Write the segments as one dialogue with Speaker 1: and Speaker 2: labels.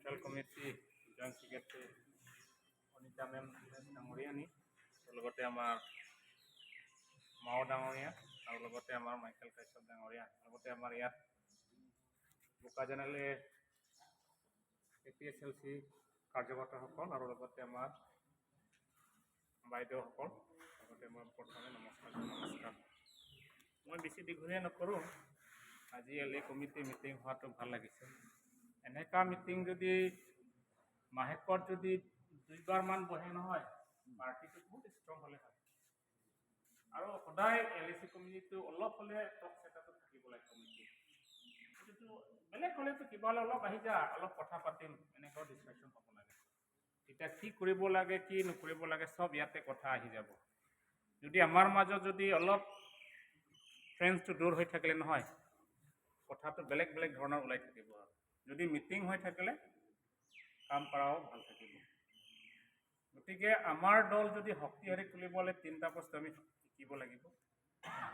Speaker 1: Central committee joint secretary Anita ma'am ডাঙৰীয়ানী, লগতে আমাৰ মাও ডাঙৰীয়া আৰু লগতে আমাৰ মাইকেল কাশ্যপ ডাঙৰীয়া, লগতে আমাৰ ইয়াত বোকাজানলৈ এপিএছএলচি কাৰ্যকৰ্তাসকল আৰু লগতে আমাৰ বাইদেউসকল, লগতে মই প্ৰথমে নমস্কাৰ, নমস্কাৰ। মই বেছি দীঘলীয়া নকৰোঁ। আজি এল এ কমিটি মিটিং হোৱাটো ভাল লাগিছে। এনেকুৱা মিটিং যদি মাহেকত যদি দুইবাৰমান বহে নহয়, পাৰ্টিটো বহুত ষ্ট্ৰং হ'লে হয়। আৰু সদায় এল এ চি কমিটিটো অলপ হ'লে টক ছেটআপত থাকিব লাগে। কমিটি সেইটোতো বেলেগ হ'লেতো কিবা হ'লে অলপ আহি যা, অলপ কথা পাতিম, এনেকুৱাও ডিছকাশ্যন হ'ব লাগে। তেতিয়া কি কৰিব লাগে, কি নকৰিব লাগে, চব ইয়াতে কথা আহি যাব। যদি আমাৰ মাজত যদি অলপ ফ্ৰেণ্ডছটো দূৰ হৈ থাকিলে নহয়, কথাটো বেলেগ বেলেগ ধৰণৰ ওলাই থাকিব। আৰু যদি মিটিং হৈ থাকিলে কাম কৰাও ভাল থাকিব। গতিকে আমাৰ দল যদি শক্তিশালী তুলিব হ'লে তিনিটা বস্তু আমি শিকিব লাগিব।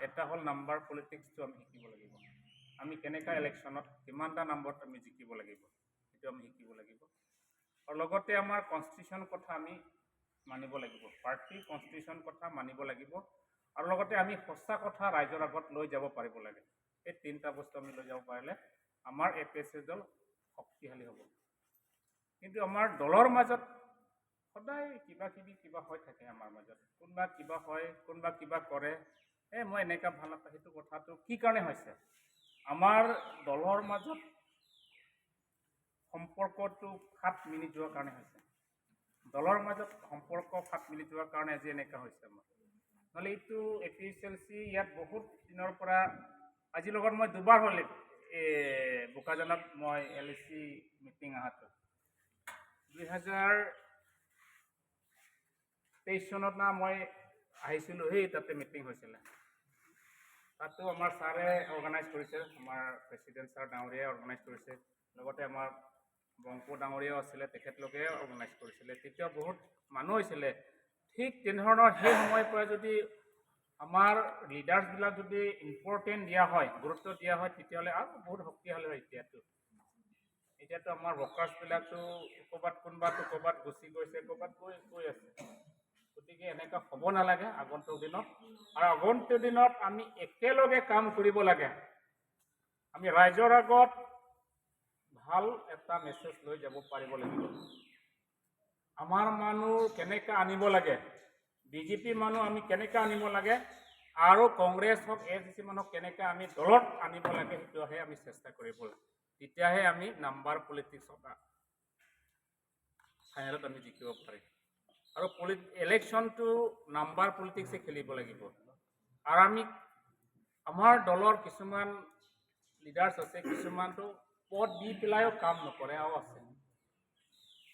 Speaker 1: এটা হ'ল নাম্বাৰ পলিটিক্সটো আমি শিকিব লাগিব। আমি কেনেকুৱা ইলেকশ্যনত কিমানটা নম্বৰত আমি জিকিব লাগিব, সেইটো আমি শিকিব লাগিব। আৰু লগতে আমাৰ কনষ্টিটিউশ্যন কথা আমি মানিব লাগিব, পাৰ্টি কনষ্টিটিউশ্যন কথা মানিব লাগিব। আৰু লগতে আমি সঁচা কথা ৰাইজৰ আগত লৈ যাব পাৰিব লাগে। এই তিনিটা বস্তু আমি লৈ যাব পাৰিলে আমাৰ এপিএছচি দল শক্তিশালী হ'ব। কিন্তু আমাৰ দলৰ মাজত সদায় কিবা কিবি কিবা হৈ থাকে। আমাৰ মাজত কোনোবা কিবা হয়, কোনোবা কিবা কৰে, এই মই এনেকুৱা ভাল নাপাওঁ। সেইটো কথাটো কি কাৰণে হৈছে? আমাৰ দলৰ মাজত সম্পৰ্কটো ফাট মিলি যোৱাৰ কাৰণে হৈছে। দলৰ মাজত সম্পৰ্ক ফাট মিলি যোৱাৰ কাৰণে আজি এনেকুৱা হৈছে আমাৰ। নহ'লে এইটো এপিএছএলচি ইয়াত বহুত দিনৰ পৰা, আজিৰ লগত মই দুবাৰ হ'ল এই বোকাজানত মই এলএচি মিটিং অহাটো। 2023 চনত না মই আহিছিলোঁ, সেই তাতে মিটিং হৈছিলে। তাতো আমাৰ ছাৰে অৰ্গেনাইজ কৰিছে, আমাৰ প্ৰেচিডেণ্ট ছাৰ ডাঙৰীয়াই অৰ্গেনাইজ কৰিছে, লগতে আমাৰ বংকু ডাঙৰীয়াও আছিলে, তেখেতলোকে অৰ্গেনাইজ কৰিছিলে। তেতিয়া বহুত মানুহ হৈছিলে। ঠিক তেনেধৰণৰ সেই সময়ৰ পৰা যদি আমাৰ লিডাৰ্ছবিলাক যদি ইম্পৰ্টেণ্ট দিয়া হয়, গুৰুত্ব দিয়া হয়, তেতিয়াহ'লে আৰু বহুত শক্তিশালী হয়। এতিয়াতো আমাৰ ৱৰ্কাৰ্ছবিলাকতো ক'ৰবাত কোনোবাটো ক'ৰবাত গুচি গৈছে, ক'ৰবাত গৈ গৈ আছে। গতিকে এনেকুৱা হ'ব নালাগে আগন্তুক দিনত। আৰু আগন্তুক দিনত আমি একেলগে কাম কৰিব লাগে। আমি ৰাইজৰ আগত ভাল এটা মেছেজ লৈ যাব পাৰিব লাগিব। আমাৰ মানুহ কেনেকৈ আনিব লাগে, বিজেপি মানুহ আমি কেনেকৈ আনিব লাগে আৰু কংগ্ৰেছ হওক, এ চি মানুহক কেনেকৈ আমি দলত আনিব লাগে, সেইটোহে আমি চেষ্টা কৰিব লাগে। তেতিয়াহে আমি নাম্বাৰ পলিটিক্সত ফাইনেলত আমি জিকিব পাৰিম। আৰু ইলেকশ্যনটো নাম্বাৰ পলিটিক্সে খেলিব লাগিব। আৰু আমি আমাৰ দলৰ কিছুমান লিডাৰ্ছ আছে, কিছুমানটো পদ দি পেলাইও কাম নকৰে আৰু আছে।